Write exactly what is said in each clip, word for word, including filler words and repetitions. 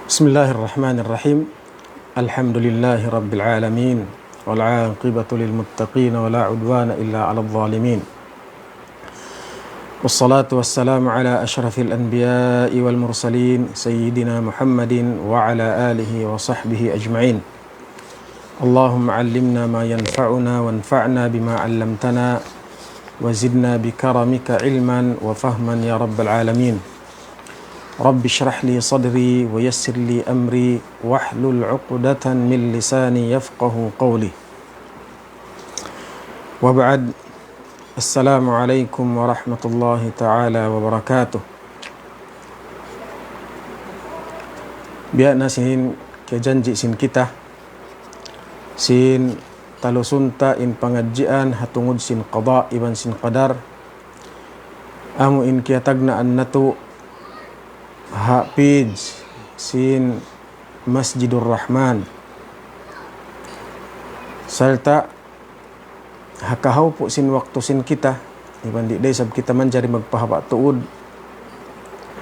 بسم الله الرحمن الرحيم. الحمد لله رب العالمين، والعاقبة للمتقين، ولا عدوان إلا على الظالمين، والصلاة والسلام على أشرف الأنبياء والمرسلين سيدنا محمد وعلى آله وصحبه أجمعين. اللهم علمنا ما ينفعنا وانفعنا بما علمتنا وزدنا بكرمك علما وفهما يا رب العالمين. رب اشرح لي صدري ويسر لي أمري واحلل عقدة من لساني يفقه قولي. وبعد، السلام عليكم ورحمة الله تعالى وبركاته. Biya' na sin kiyajanji' sin kita, sin talusun ta in pangadjian ha tungud sin qada iban sin qadar, amu in kiyatagnaan natu' ha page sin Masjidur Rahman. Sarta' ha kahawpu' sin waktu sin kita, iban di' da isab kita manjari magpahaba' tuud,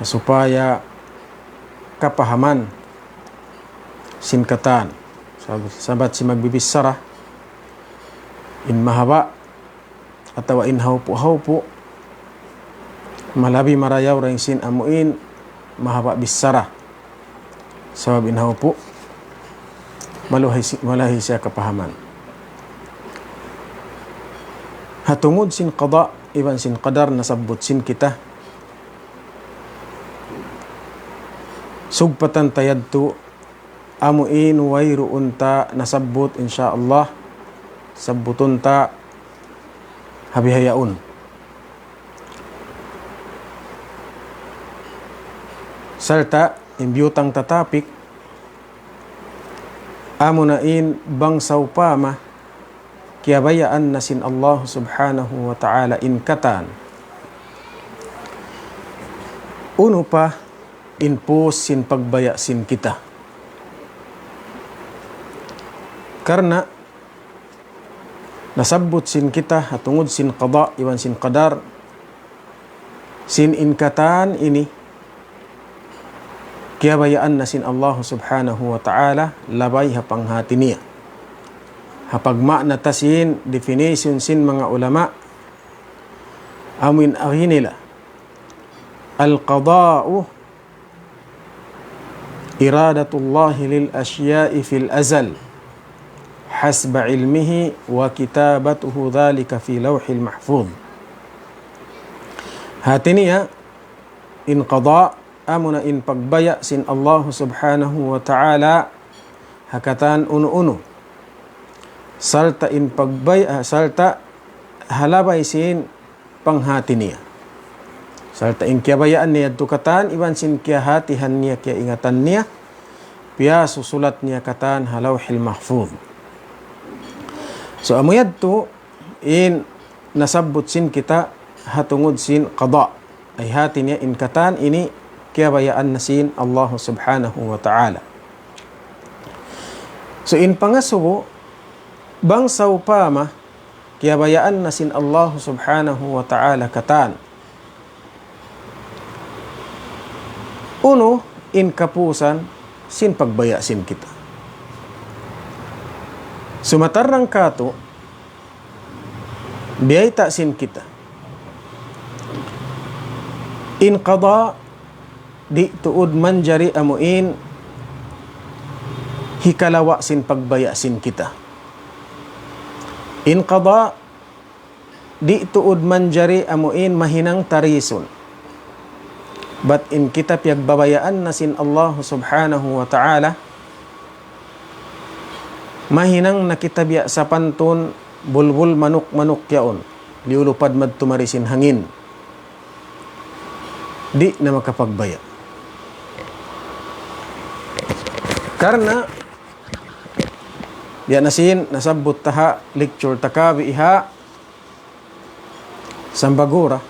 ha supaya kapahaman sin katan. Sab-, sabat sin magbibichara, in mahaba' atawa in hawpu'-hawpu', malabi marayaw dayn sin amu in mahaba' bichara. Sabab in hawpu', maluhay si-, malahi siya kapahaman. Ha tungud sin qada iban sin qadar nasabbut sin kita. Sugpatan ta yadtu, amu in wayruun ta nasabbut, insya Allah, sabbutun ta ha bihaun. Sarta' in biyutang ta topic, amu na in bang sawpama kiyabayaan na sin Allah Subhanahu wa Ta'ala in katan. Unu pa in pus sin pagbaya' sin kita. Karna' nasabbut sin kita ha tungud sin qada iban sin qadar, sin in katan ini kiyabayaan na sin Allah Subhanahu wa Ta'ala labay ha panghati niya. Ha pagmaana ta sin definition sin manga ulama, amu in agi nila, القضاء إرادة الله للأشياء في الأزل حسب علمه وكتابته ذلك في لوح المحفوظ. Hati niya, in qada, amu na in pagbaya' sin Allah Subhanahu wa Ta'ala ha katan unu-unu. Sarta' in pagbaya', sarta' ha labay sin panghati niya. Sarta' in kiyabayaan niya yadtu katan, iban sin kiyahatihan niya, kiyaingatan niya, piyasusulat niya katan ha Lawhil Mahfuz. So, amu yadtu in nasabbut sin kita ha tungud sin qada. Ay hati niya in katan ini kiyabayaan na sin Allah Subhanahu wa Ta'ala. So, in pangasubu, bang sawpama kiyabayaan na sin Allah Subhanahu wa Ta'ala katan, unu in kapusan sin pagbaya' sin kita? Sumatarrang katu', biyayta' sin kita. In qada di' tuud manjari amu in hikalawa' sin pagbaya' sin kita. In qada di' tuud manjari amu in mahinang tarisun. Bat in kita piyagbabayaan na sin Allah Subhanahu wa Ta'ala, mahinang na kita biya' sapantun bulbul manuk-manuk yaun, liyulupad madtu mari sin hangin. Di' na makapagbaya'. Karna', biya' na sin nasabbut ta ha lecture ta kabi ha Sambagura,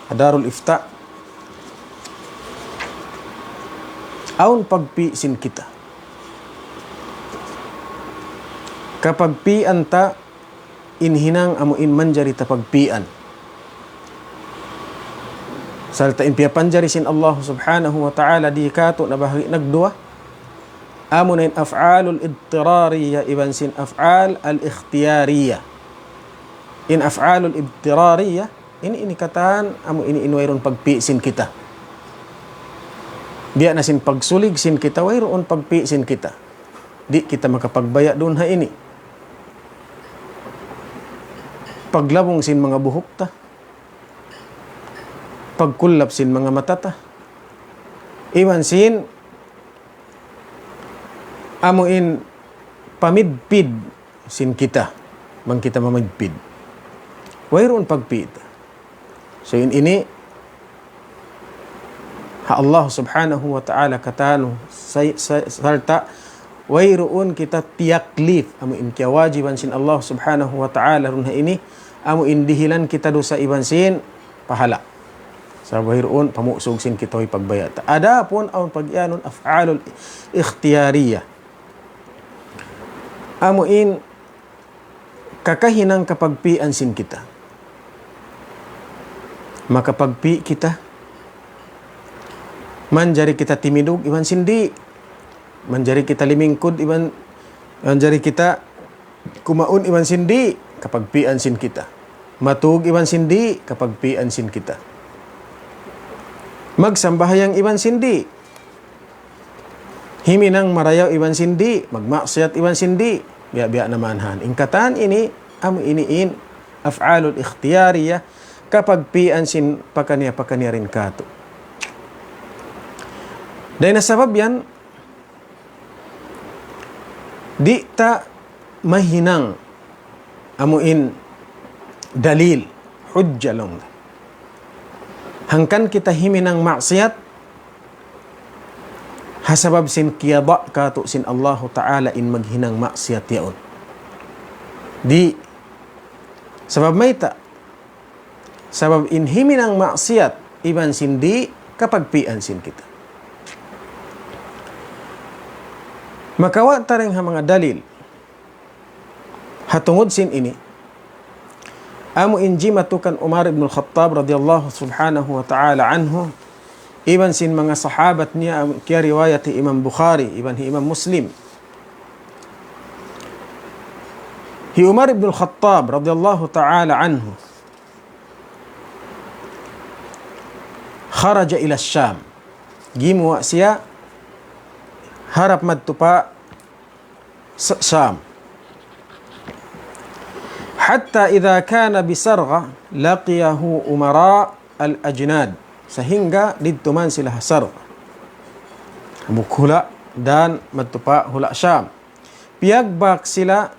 ha Darul Ifta. Awn pagpi' sin kita. Kapagpi'an ta in hinang amu in manjari ta pagpi'an. Sarta' in piyapanjari sin Allah Subhanahu wa Ta'ala di katu' nabahagi' nagduwa. Amu na in af'alul idtirariya iban sin af'al al-ikhtiyariya. In af'alul idtirariya, ini, ini katan, amu ini in wayruun pagpi' sin kita. Biya' na sin pagsulig sin kita, wayruun pagpi' sin kita. Di' kita makapagbaya' duun ha ini. Paglabung sin manga buhuk ta. Pagkullap sin manga mata ta. Iban sin amu in pamidpid sin kita, bang kita mamidpid. Wayruun pagpi' ta. So in ini, ha Allah Subhanahu wa Ta'ala katan, say-, say-, sarta' wayruun kita tiyaklif, amu in kiyawajiban sin Allah Subhanahu wa Ta'ala duun ha ini, amu in dihilan kita dusa iban sin pahala'. Sa' wayruun pamusug sin kita way pagbaya' ta. Adapun awn pagiyanun af'alul ikhtiyariya. Amu in kakahinang kapagpi'an sin kita. Makapagpi' kita. Manjari kita timindug iban sin di'. Manjari kita limingkud iban, manjari kita kumaun iban sin di', kapagpi'an sin kita. Matug iban sin di', kapagpi'an sin kita. Magsambahayang iban sin di'. Himinang marayaw iban sin di', magmaksiyat iban sin di'. Biya'-biya' na man han. In katan ini, amu ini in af'alul ikhtiyariya, kapagpi'an sin pakaniya-pakaniya dayn kātu'. Dayn ha sabab yan, di' ta mahinang amu in dalil, hujja laung. Hangkan kita himinang maksiyat, ha sabab sin kiyaba' kātu' sin Allahu Ta'ala in maghinang maksiyat yaun. Di', sabab mayta', sabab in himinang maksiyat iban sin di' kapagpi'an sin kita. Makawa' ta dayn ha manga dalil. Ha tungud sin ini, amu in jimatu kan Umar ibn al-Khattab radiyallahu subhanahu wa ta'ala anhu, iban sin manga sahabat niya, amu kiyariwayat hi Imam Bukhari, iban hi Imam Muslim. Hi Umar ibn al-Khattab radiyallahu ta'ala anhu, kharaja ila Sham. Gimuwa' siya harap madtu pa Sa-, Sham. حتى إذا كان بسرغة لقيه أمراء الأجناد. Sahingga didtu man sila ha Sargha. Hambuuk hula' dan madtu pa hula' Sham. Piyagbak sila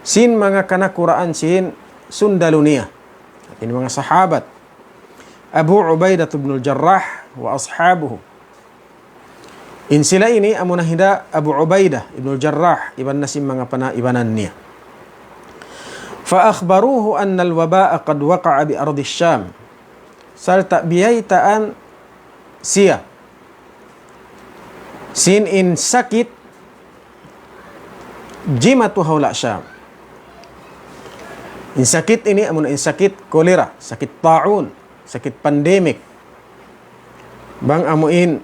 sin manga kanakuraan sin sundalu niya. In manga sahabat. Abu Ubaidah ibn al-Jarrah wa ashabuhu. In sila ini amuna hinda Abu Ubaidah ibn al-Jarrah, iban na sin manga panaibanan niya. فأخبروه أن الوباء قد وقع بأرض الشام. Sarta' biyaytaan siya sin in sakit jimatu ha hula' Sham. In sakit ini, amuna in sakit kolera, sakit ta'un, sakit pandemic. Bang amu in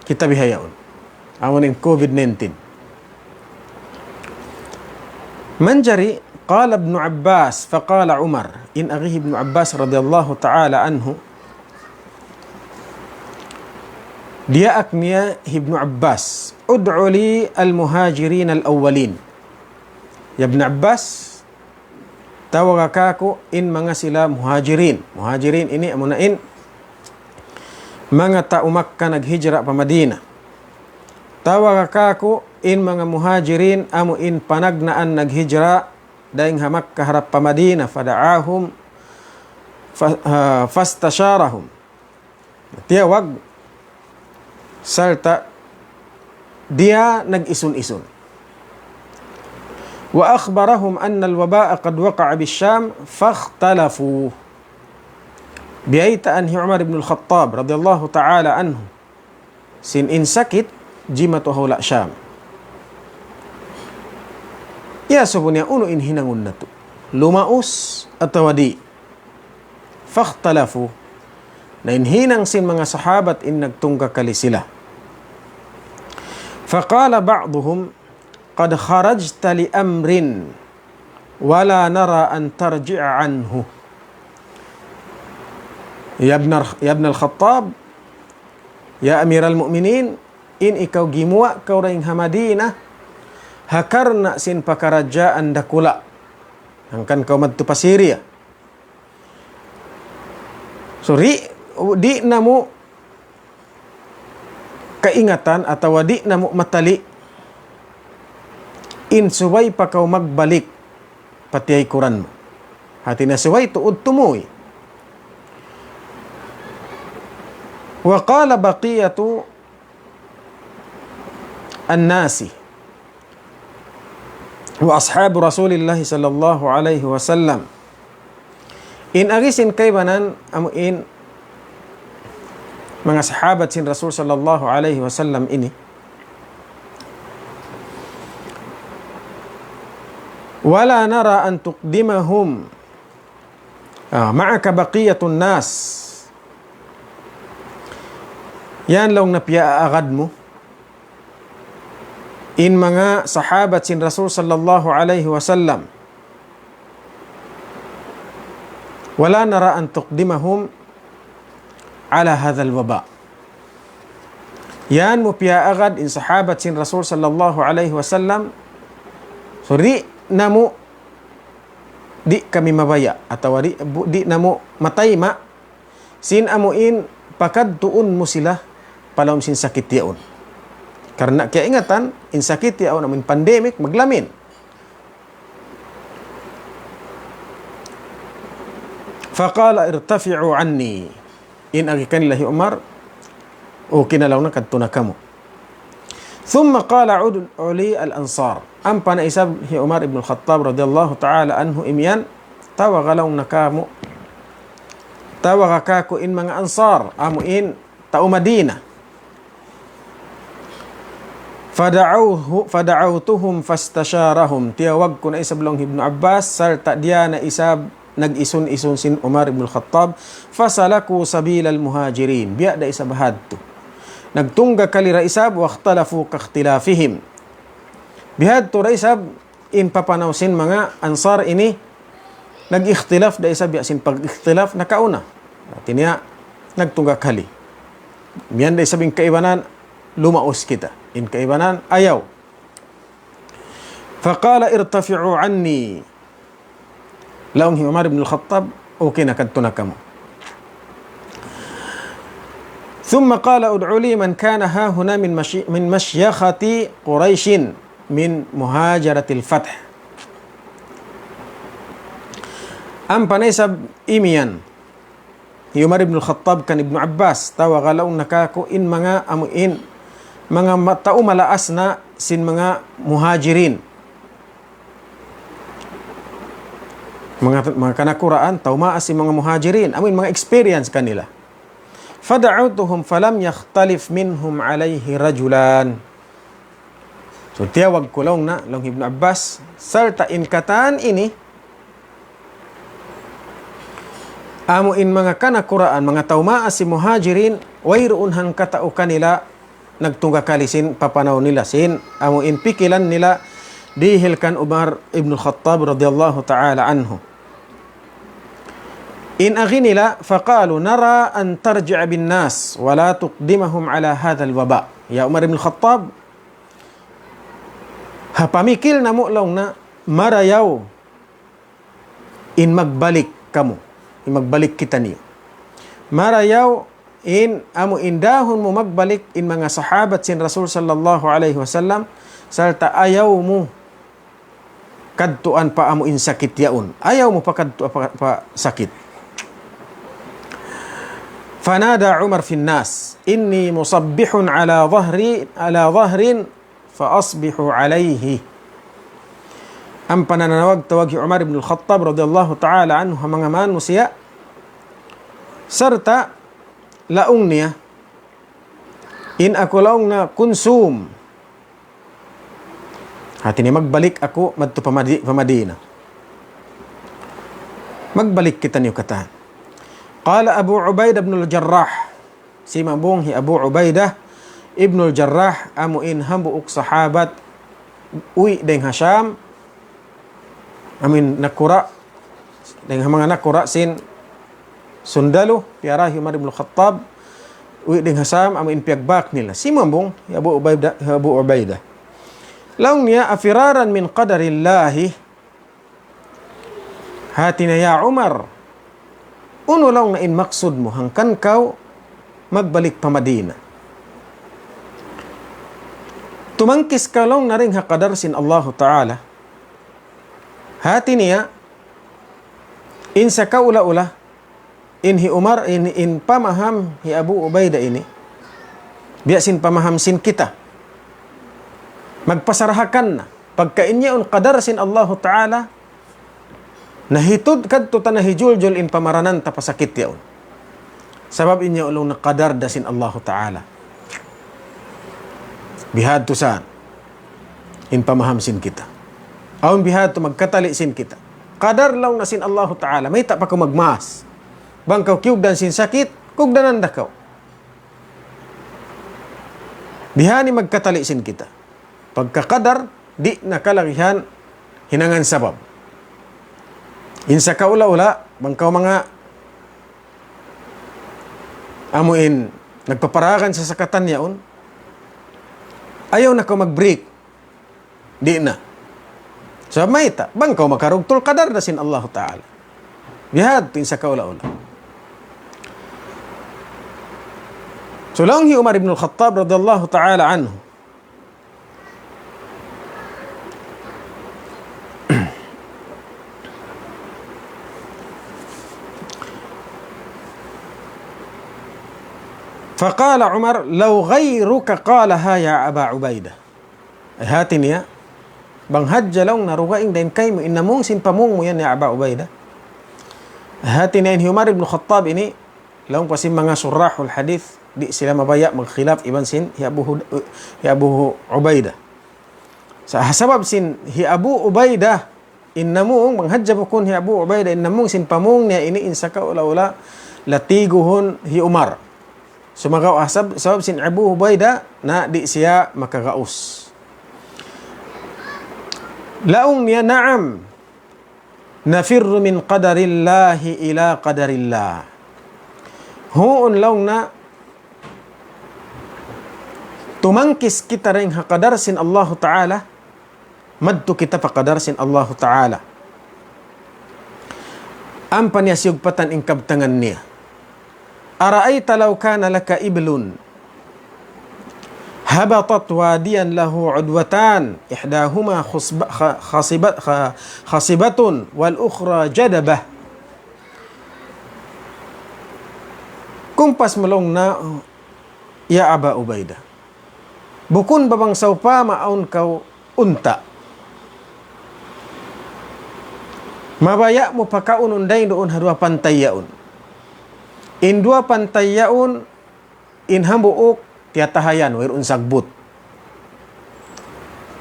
kita bihaun. Amu in COVID nineteen. Manjari, قال ابن عباس فقال عمر. In agi Ibnu Abbas radiyallahu ta'ala anhu, diyaak niya Ibnu Abbas, ادع لي المهاجرين الأولين. Ya Ibnu Abbas, tawaga kāku' in manga sila Muhajirin. Muhajirin ini amuna in manga tau Makkah naghijra pa Madinah. Tawaga kāku' in manga Muhajirin amu in panagnaan naghijra dayn ha Makkah harap pa Madinah. فدعاهم ف-, ha, فاستشارهم. Tiyawag sarta' diya nag-isun-isun. وأخبرهم أن الوباء قد وقع بالشام فاختلفوا. Biyaytaan hi Umar ibn al-Khattab radiyallahu ta'ala anhu sin in sakit jimatu ha hula' Sham. Iyasubu niya unu in hinangun natu'. Lumaus atawa di'. فاختلفوا. Na in hinang sin manga sahabat in nagtungkakali sila. فقال بعضهم: قد خرجت لأمر ولا نرى أن ترجع عنه. يا ابن الخ-، يا ابن الخطاب، يا أمير المؤمنين, in ikaw gimuwa' kaw dayn ha Madina, ha karna' sin pakaradjaan dakula'. Hangkan kaw madtu pa Syria. So, di', di' namu' kaingatan atawa di' namu' matali' in subay pa kaw magbalik pa tiyaykuran mu. Hati niya subay tuud tumuy. وقال بقية الناس وأصحاب رسول الله صلى الله عليه وسلم. In agi sin kaibanan amu in manga sahabat sin Rasul sallallahu alayhi wasallam ini. ولا نرى أن تقدمهم. Ah, معك بقية الناس. Yan laung na piyaagad mu in manga sahabat sin Rasul sallallahu alayhi wasallam. ولا نرى أن تقدمهم على هذا الوباء. Yan mu piyaagad in sahabat sin Rasul sallallahu alayhi wasallam. So, di' namu', di' kami mabaya', atawa di', bu-, di' namu' matayma', sin amu in pakadtuun mu sila pa lawm sin sakit yaun. Karna' kiyaingatan, in sakit yaun amu in pandemic, maglamin. فقال: ارتفعوا عني. In agi kanila hi Umar, okay na laung na, kadtu na kamu. ثم قال: ادعوا لي الأنصار. Ampa na isab hi Umar ibn al-Khattab radiyallahu ta'ala anhu imiyan, tawaga laung na kamu, tawaga kāku' in manga Ansar, amu in tau Madina. فدعوه، فدعوتهم فاستشارهم. Tiyawag ku na isab laung hi Ibnu Abbas, sarta' diya na isab nag-isun-isun sin Umar ibn al-Khattab, فسلكوا سبيل المهاجرين. Biya' da isab hadtu. Nagtungga kali ra isab, واختلفوا كاختلافهم. Bihadtu ra isab in papanaw sin manga Ansar ini, nag-ikhtilaf da isab biya' sin pag-ikhtilaf nakauna. Hati niya, nagtungga kali. Miyan da isab in kaibanan, lumaus kita. In kaibanan, ayaw. فقال: ارتفعوا عني. Laung hi Umar ibn al-Khattab, okay na, kadtu na kamu. ثم قال: ادعوا لي من كان هاهنا من مشي-، من مشيخة قريش من مهاجرة الفتح. Ampa na isab imiyan hi Umar ibn al-Khattab kan Ibnu Abbas, tawaga laung na kāku' in manga amu in, manga ma-, tau malaas na sin manga Muhajirin. Manga, manga kanakuraan, tau maas sin manga Muhajirin. Amu in manga experience kanila. فدعوتهم فلم يختلف منهم عليه رجلان. So, tiyawag ku laung na, laung Ibnu Abbas, sarta' in katan ini, amu in manga kanakuraan, manga tau maas sin Muhajirin, wayruun hangkatau kanila nagtungga kali sin papanaw nila sin, amu in pikilan nila dihil kan Umar ibn Khattab radiyallahu ta'ala anhu. In agi nila, فقالوا: نرى أن ترجع بالناس ولا تقدمهم على هذا الوباء. Ya Umar ibn Khattab, ha pamikil namu' laung na marayaw in magbalik kamu, in magbalik kitaniyu. Marayaw in amu in dahun mu magbalik in manga sahabat sin Rasul sallallahu alayhi wasallam, sarta' ayaw mu kadtuan pa amu in sakit yaun. Ayaw mu pakadtu-, pa, pa sakit. فنادى عمر في الناس: إني مصبح على ظهري، على ظهر فأصبحوا عليه. Ampa na nanawag-tawag hi Umar ibn al-Khattab radiyallahu ta'ala anhu ha manga manusiya', sarta' laung niya, in aku laung na kunsum. Hati niya magbalik aku madtu pa Madi-, pa Madina. Magbalik kitaniyu katan. قال أبو عبيدة بن الجراح. Simambung hi Abu Ubaidah Ibnul Jarrah, amu in hambuuk sahabat, uwi' dayng ha Sham, amu in nakura', dayng ha manga nakura' sin sundalu, piyarahi Umar ibn Khattab, uwi' dayng ha Sham, amu in piyagbak nila. Simambung, hi Abu Ubaidah, hi Abu Ubaidah. Laung niya, أفرارا من قدر الله. Hati niya, "Ya Umar, unu laung na in maksud mu hangkan kaw magbalik pa Madina? Tumangkis kaw laung na dayng ha qadar sin Allahu Ta'ala?" Hati niya, in sakaula-ula, in hi Umar, in, in pamaham hi Abu Ubaidah ini, biya' sin pamaham sin kita. Magpasarahakan na. Pagka in yaun qadar sin Allahu Ta'ala, nahitud kadtu ta, nahijuljul in pamaranan ta pa sakit yaun. Sabab in yaun laung na qadar da sin Allahu Ta'ala. Bihadtu sa in pamaham sin kita. Awn bihadtu magkatali sin kita. Qadar laung na sin Allahu Ta'ala. Mayta' pa kaw magmaas? Bang kaw kiyugdan sin sakit, kugdanan da kaw. Biha' ini magkatali sin kita. Pagka qadar, di' na kalagihan hinangan sabab. In sakaula-ula, bang kaw manga amu in nagpaparagan sa sakatan yaun, ayaw na kaw mag-break. Di' na. Sabab mayta', bang kaw makarugtul, qadar da sin Allahu Ta'ala. Bihadtu in sakaula-ula. So, laung hi Umar ibn al-Khattab radiyallahu ta'ala anhu, فقال عمر: لو غيرك قالها يا أبا عبيدة. Hati niya, bang hadja laung na dugaing dayn kaymu in namung sin pamung mu yan, ya Aba Ubaidah. Hati niya in hi Umar ibn Khattab ini, laung pa sin manga surahul hadith, di' sila mabaya' magkhilaf iban sin hi Abu Hud-, hi Abu Ubaidah. Sa-, sabab sin hi Abu Ubaidah, in namung, bang hadja bukun hi Abu Ubaidah, in namung sin pamung niya ini in sakaula-ula latiguhun hi Umar. Sumagawa' sab-, sabab sin Abu Ubaidah, na di' siya makagaus. Laung niya, نعم، نفر من قدر الله إلى قدر الله. Huun laung na, tumangkis kita dayn ha qadar sin Allahu Ta'ala, madtu kita pa qadar sin Allahu Ta'ala. Ampa niya siyugpatan in kabtangan niya. أرأيت لو كان لك إبل هبطت واديا له عدوتان إحداهما خصب-، خ-، خصب-، خ-، خصبة والأخرى جدبة. Kumpas mu laung na, ya Aba Ubaidah. Bukun ba bang sawpama awn kaw unta', mabaya' mu pakaunun dayn duun ha duwa pantay yaun. In duwa pantay yaun, in hambuuk tiyatahayan, wayruun sagbut.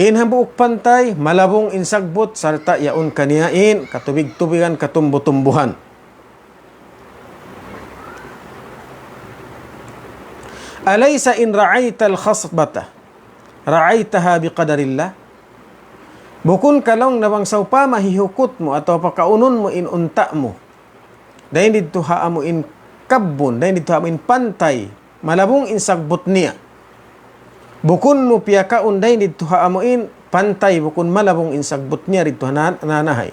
In hambuuk pantay, malabung in sagbut, sarta' yaun kaniya in katubig-tubigan, katumbu-tumbuhan. أليس إن رعيت الخصبة رعيتها بقدر الله؟ Bukun ka laung na bang sawpama hihukut mu atawa pakaunun mu in unta' mu dayn didtu ha amu in kabbun, dayn didtu ha amu in pantay, malabung in sagbut niya. Bukun mu piyakaun dayn didtu ha amu in pantay, bukun malabung in sagbut niya didtu ha na-, nanahay.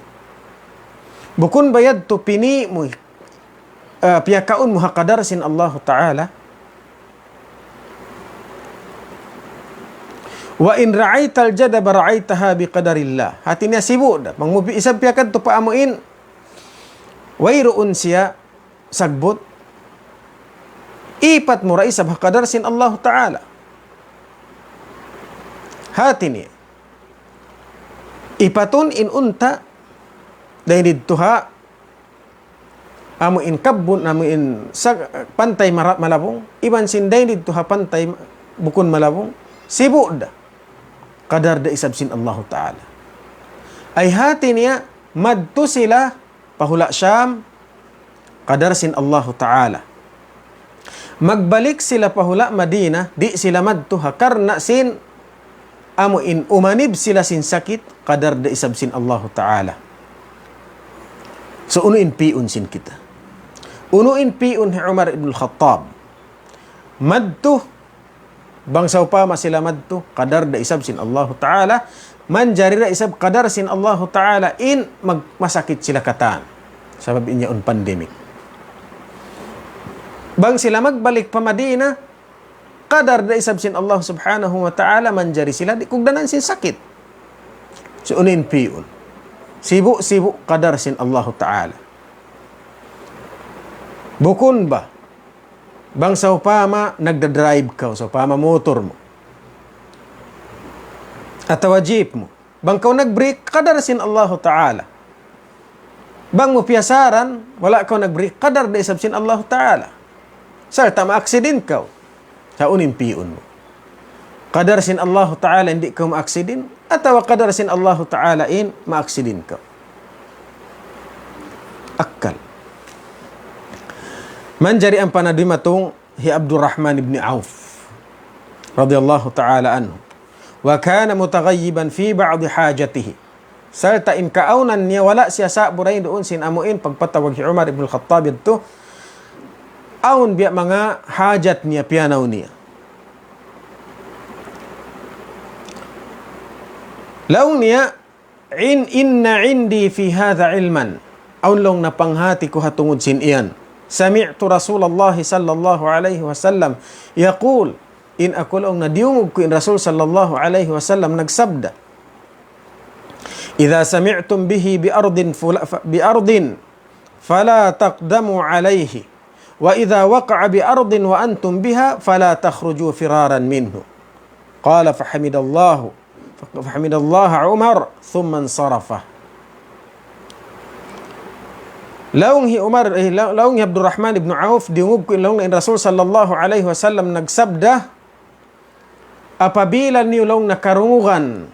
Bukun ba yadtu pini' mu, ah, piyakaun mu ha qadar sin Allahu Ta'ala? وإن رعيت الجدب رعيتها بقدر الله. Hati niya sibu' da. Bang mu pi-, isab piyakadtu pa amu in wayruun siya sagbut, ipat mu da isab ha qadar sin Allahu Ta'ala. Hati niya, ipatun in unta' dayn didtu ha amu in kabbun, amu in sag-, pantay mara-, malabung, iban sin dayn didtu ha pantay bukun malabung, sibu' da. Qadar da isab sin Allahu Ta'ala. Ay hati niya, madtu sila pa hula' Sham, qadar sin Allahu Ta'ala. magbalik sila pa hula' Madina, di' sila madtu ha karna' sin amu in umanib sila sin sakit, kadar da isab sin Allahu Ta'ala. So, unu in pi'un sin kita? Unu in pi'un hi Umar ibn Khattab? Madtu, bang sawpama sila madtu, kadar da isab sin Allahu Ta'ala, manjari da isab kadar sin Allahu Ta'ala in mag-, masakit sila katan. Sabab in yaun pandemic. Bang sila magbalik pa Madina, kadar da isab sin Allah Subhanahu wa Ta'ala manjari sila di' kugdanan sin sakit. So, unu in pi'un? Sibu'-sibu' kadar sin Allahu Ta'ala. Bukun ba, bang sawpama nagdadrive kaw, sawpama motor mu, atawa jeep mu, bang kaw nag-brake, kadar sin Allahu Ta'ala. Bang mu piyasaran, wala' kaw nag-brake, kadar da isab sin Allahu Ta'ala. Sarta' ma-accident kaw. Sa' unu in pi'un mu? Kadar sin Allahu Ta'ala in di' kaw ma-accident, atawa kadar sin Allahu Ta'ala in ma-accident kaw? Akkal. Manjari ampa na dimatung hi Abdurrahman ibn Auf, radiyallahu ta'ala anhu. وكان متغيبا في بعض حاجته. Sarta' in kaawnan niya wala' siya sa'bu dayn duun sin amu in pagpatawag hi Umar ibn Khattab yadtu. Awn biya' manga hajat niya piyanaw niya. Laung niya, "In, إن عندي في هذا علما." Awn laung na panghati ku ha tungud sin yan. "سمعت رسول الله صلى الله عليه وسلم يقول." In aku laung na diyungug ku in Rasul sallallahu alayhi wasallam nagsabda, "إذا سمعتم به بأرض فلا، ف-، بأرض فلا تقدموا عليه، وإذا وقع بأرض وأنتم بها فلا تخرجوا فرارا منه." قال فحمد الله، فحمد الله عمر ثم انصرف. Laung hi Umar, eh, la-, laung hi Abdurrahman ibn Auf, diyungug ku in laung na in Rasul sallallahu alayhi wasallam nagsabda, "Apabila niyu laung na karungugan,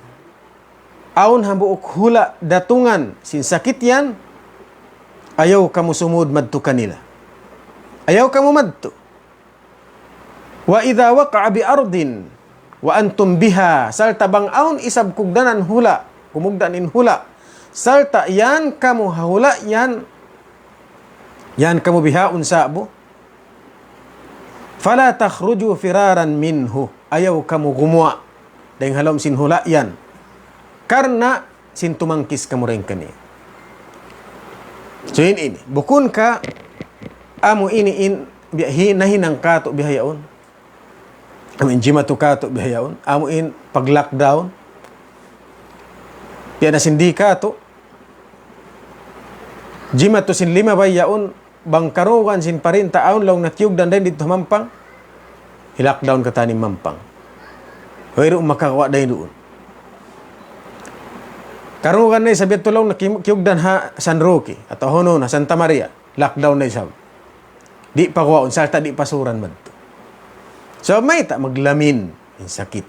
awn hambuuk hula' datungan sin sakit yan, ayaw kamu sumud madtu kanila." Ayaw kamu madtu. "وإذا وقع بأرض وأنتم بها." Sarta' bang awn isab kugdanan hula', kumugdan in hula'. Sarta' yan kamu ha hula' yan, yan kamu bihaun sa'bu. "فلا تخرجوا فرارا منه." Ayaw kamu gumuwa' dayn ha lawm sin hula' yan. Karna' sin tumangkis kamu dayn kaniya. So, in ini. Bukun ka amu ini in biya' hi-, nahinang katu' bihaun. Amu in jimatu katu' bihaun. Amu in pag-lockdown. Biya' na sin di katu'. Jimatu sin lima bay yaun. Bang karungugan sin parinta awn laung na kiyugdan dayn didtu ha Mampang, hi-lockdown katan in Mampang. Wayruun makaguwa' dayn duun. Karungugan na isab yadtu laung na ki-, kiyugdan ha San Roque, atawa hunu na Santa Maria, lockdown na isab. Di' paguwaun, sarta' di' pasuran madtu. Sabab mayta', maglamin in sakit.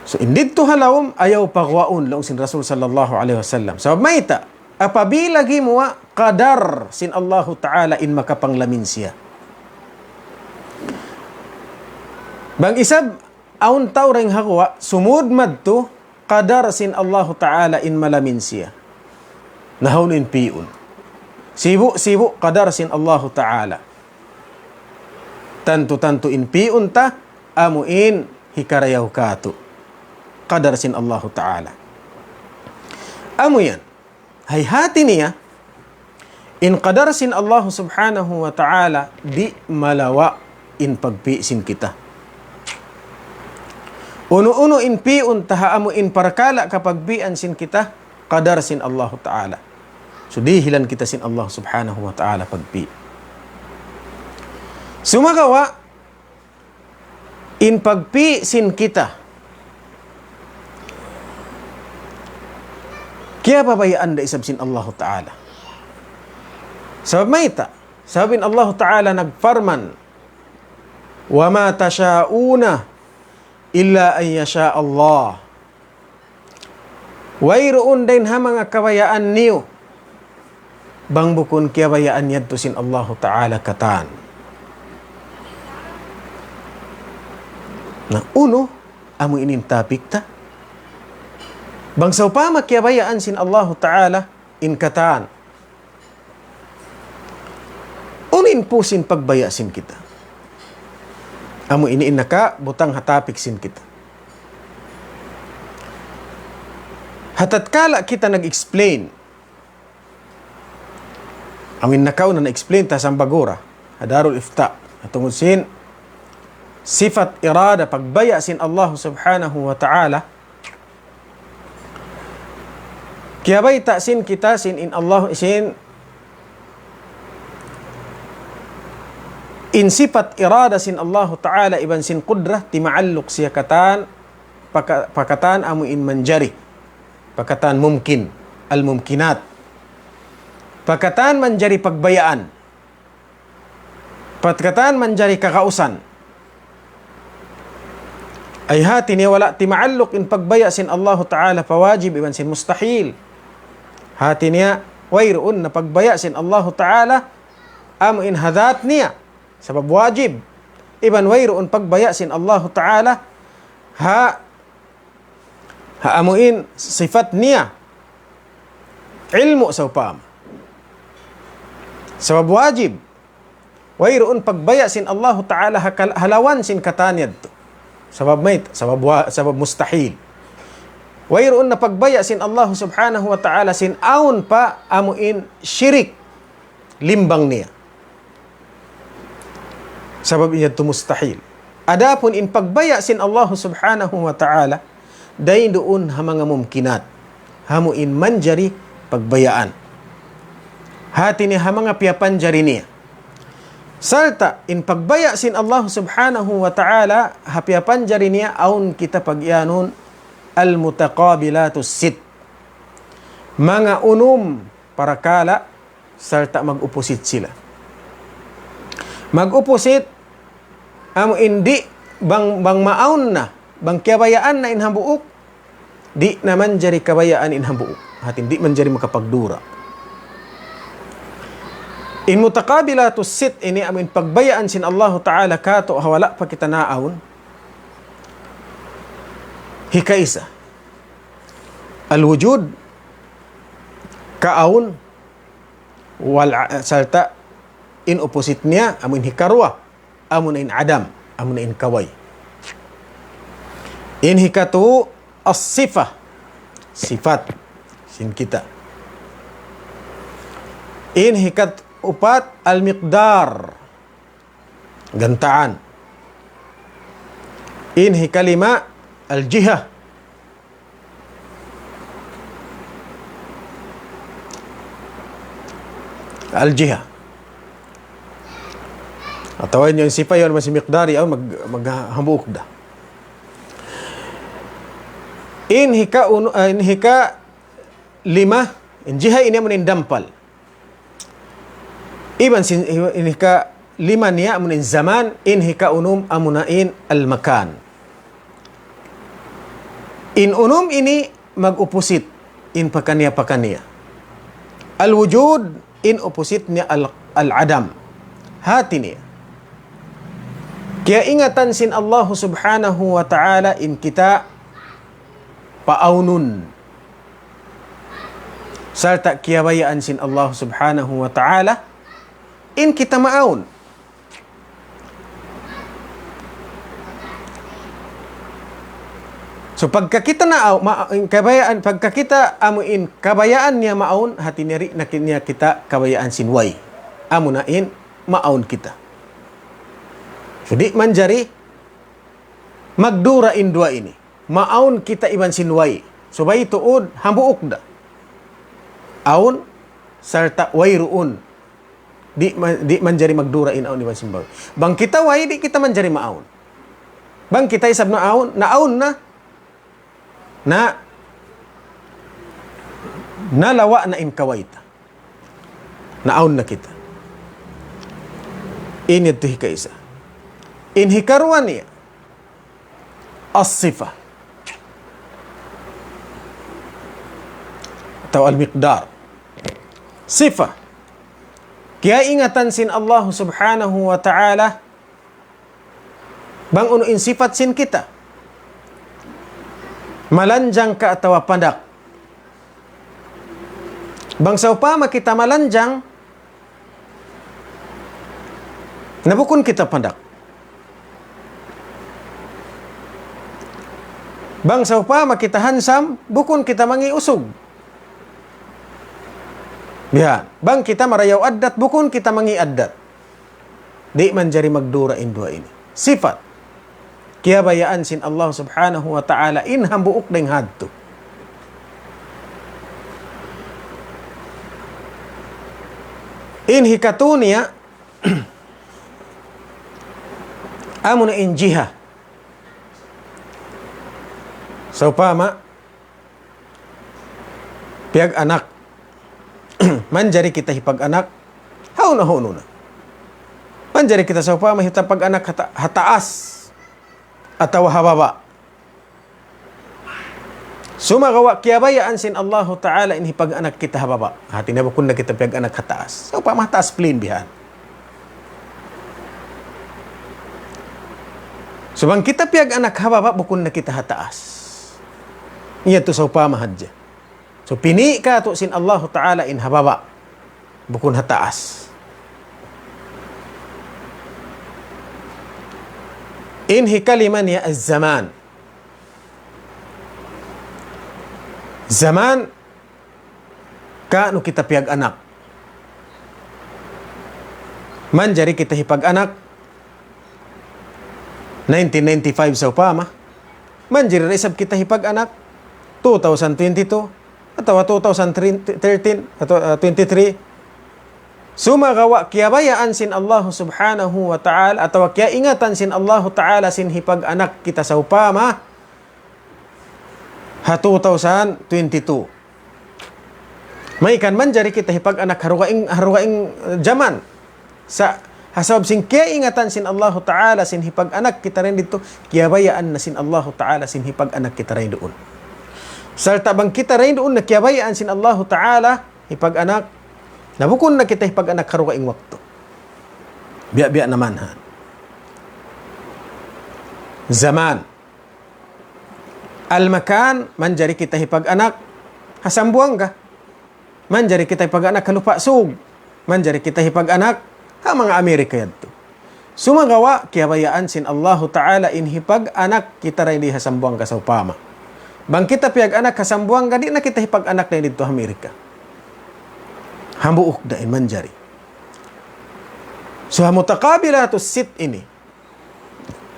So, in didtu ha lawm, ayaw paguwaun, laung sin Rasul sallallahu alayhi wasallam. Sabab mayta', apabila gimuwa', kadar sin Allahu Ta'ala in makapanglamin siya. Bang isab, awn tau dayn ha guwa', sumud madtu, kadar sin Allahu Ta'ala in malamin siya. Na hawnu in pi'un? Sibu'-sibu' kadar sin Allahu Ta'ala. Tantu-tantu in pi'un ta, amu in hikarayaw katu'. Kadar sin Allahu Ta'ala. Amu yan. Hay hati niya, in kadar sin Allahu Subhanahu wa Ta'ala di' malawa' in pagpi' sin kita. Unu-unu in pi'un ta ha amu in parkala' kapagpi'an sin kita, kadar sin Allahu Ta'ala. So, dihilan kita sin Allah Subhanahu wa Ta'ala pagpi'. Sumagawa', in pagpi' sin kita, kiyapabayaan da isab sin Allahu Ta'ala. Sabab mayta', sabab in Allahu Ta'ala nagparman, "وما تشاءون إلا أن يشاء الله." Wayruun dayn ha manga kabayaan niyu bang bukun kiyabayaan yadtu sin Allahu Ta'ala katan. Na unu, amu ini in topic ta. Bang sawpama kiyabayaan sin Allahu Ta'ala in katan. Unu in pusin pagbaya' sin kita. Amu ini in nakabutang ha topic sin kita. Ha tatkala kita nag-explain. Amu in nakauna na-explain ta sambagura. Ha Darul Ifta. Tungud sin sifat irada pagbaya' sin Allah Subhanahu wa Ta'ala. Kiyabayta' sin kita sin in Allah sin in sifat irada sin Allahu Ta'ala iban sin qudrah timaalluk siya katan paka-, pakatan amu in manjari. Pakatan mumkin, al-mumkinat. Pakatan manjari pagbayaan. Pakatan manjari kagausan. Ay hati niya wala' timaalluk in pagbaya' sin Allahu Ta'ala pa wajib iban sin mustahil. Hati niya wayruun na pagbaya' sin Allahu Ta'ala amu in ha dhat niya. Sabab wajib. Iban wayruun pagbaya' sin Allahu Ta'ala ha, ha amu in sifat niya. Ilmu' sawpama. Sabab wajib. Wayruun pagbaya' sin Allahu Ta'ala ha kal-, ha lawan sin katan yadtu. Sabab mayta', sabab wa-, sabab mustahil. Wayruun na pagbaya' sin Allahu Subhanahu wa Ta'ala sin awn pa amu in shirik limbang niya. Sabab yadtu mustahil. Adapun in pagbaya' sin Allahu Subhanahu wa Ta'ala, dayn duun ha manga mumkinat. Amu in manjari pagbayaan. Hati niya ha manga piyapanjari niya. Sarta' in pagbaya' sin Allah Subhanahu wa Ta'ala ha piyapanjari niya awn kita pagiyanun al-mutaqabilatus sit. Manga unum parakala' sarta' mag-upusit sila. Mag-upusit, amu in di' bang, bang maawn na, bang kiyabayaan na in hambuuk, di' na manjari kabayaan in hambuuk. Hati di' manjari makapagdura. In mutaqabilatus sit ini amu in pagbayaan sin Allahu Ta'ala katu' ha wala' pa kita naawn. Hikaisa. Al-wujud, kaawn, wal a-, sarta' in opposite niya, amu in hikaruwa, amu na in adam, amu na in kaway. In hikatu, as-sifa, sifat, sin kita. In hikat-, upat, al-miqdar, gantaan. In hikalima, al-jiha. Al-jiha. Atawa in sifa yan masi miqdari, aw mag-, maghambuuk da. In hika unu-, ah, in hika lima, in jiha ini amu in dampal. Iban sin, in hika lima niya amu in zaman, in hika unum amu na in al-makan. In unum ini mag-opposite in pakaniya-pakaniya. Al-wujud, in opposite niya al-, al-adam. Hati niya. Kiyaingatan sin Allahu Subhanahu wa Ta'ala in kita paawnun. Sarta' kiyabayaan sin Allah Subhanahu wa Ta'ala in kita maawn. So, pagka kita na, ma-, in kabayaan, pagka kita amu in kabayaan niya maawn, hati niya di' na ki-, niya kita kabayaan sin way. Amu na in maawn kita. So, di' manjari magdura in duwa ini. Maawn kita iban sin way. Subay tuud hambuuk da. Awn sarta' wayruun. Di' ma-, di' manjari magdura in awn iban sin way. Bang kita way, di' kita manjari maawn. Bang kita isab naawn, naawn na. Na, nalawa' na in kaway ta. Naawn na kita. Ini yadtu hikaisa. In hikaruwa niya, as-sifa. Atawa al-miqdar. Sifa. Kiyaingatan sin Allah subhanahu wa ta'ala, bang unu in sipat sin kita. Malanjang ka atawa pandak. Bang sawpama kita malanjang, na bukun kita pandak. Bang sawpama kita handsome, bukun kita mangi' usug. Bihan. Bang kita marayaw addat, bukun kita mangi' addat. Di' manjari magdura in duwa ini. Sipat. Kiyabayaan sin Allah subhanahu wa ta'ala in hambuuk dayng ha yadtu. In hikatu niya, amuna in jiha. Sawpama, piyag-anak. Manjari kita hipag-anak. Hawnu-hawnu na. Manjari kita sawpama hipag-anak ha ta-, ha taas atawa ha baba'. Sumagawa' kiyabayaan sin Allahu Ta'ala in hipag-anak kita ha baba'. Hati niya bukun na kita piyag-anak ha taas. Sawpama ha taas plane bihan. So bang kita piyag-anak ha baba', bukun na kita ha taas. Iya tu sawpama hadja. So pini' katu' sin Allahu Ta'ala in ha baba'. Bukun ha taas. In hikalima niya az-zaman. Zaman, kanu kita piyag-anak. Manjari kita hipag-anak, nineteen ninety-five sawpama. Manjari da isab kita hipag-anak, two thousand twenty-two, atawa two thousand thirteen, atawa, ah, twenty-three. Sumagawa' kiyabayaan sin Allahu subhanahu wa ta'ala, atawa kiyaingatan sin Allahu ta'ala sin hipag-anak kita sawpama, ha two thousand twenty-two. Maykan manjari kita hipag-anak ha dugaing, ha dugaing, eh, jaman. Sa', ha sabab sin kiyaingatan sin Allahu ta'ala sin hipag-anak kita dayn didtu, kiyabayaan na sin Allahu ta'ala sin hipag-anak kita dayn duun. Sarta' bang kita dayn duun na kiyabayaan sin Allahu ta'ala, hipag-anak, na bukun na kita hipag-anak ha dugaing waktu. Biya'-biya' na man ha. Zaman. Al-makan, manjari kita hipag-anak ha Sambuwangga. Manjari kita hipag-anak ha Lupa' Sug. Manjari kita hipag-anak ha manga Amerika yadtu. Sumagawa', kiyabayaan sin Allahu ta'ala in hipag-anak kita dayn di ha Sambuwangga sawpama. Bang kita piyag-anak ha Sambuwangga, di' na kita hipag-anak dayn didtu ha Amerika. Hambuuk da in manjari. So, ha mutaqabilatus sitt ini,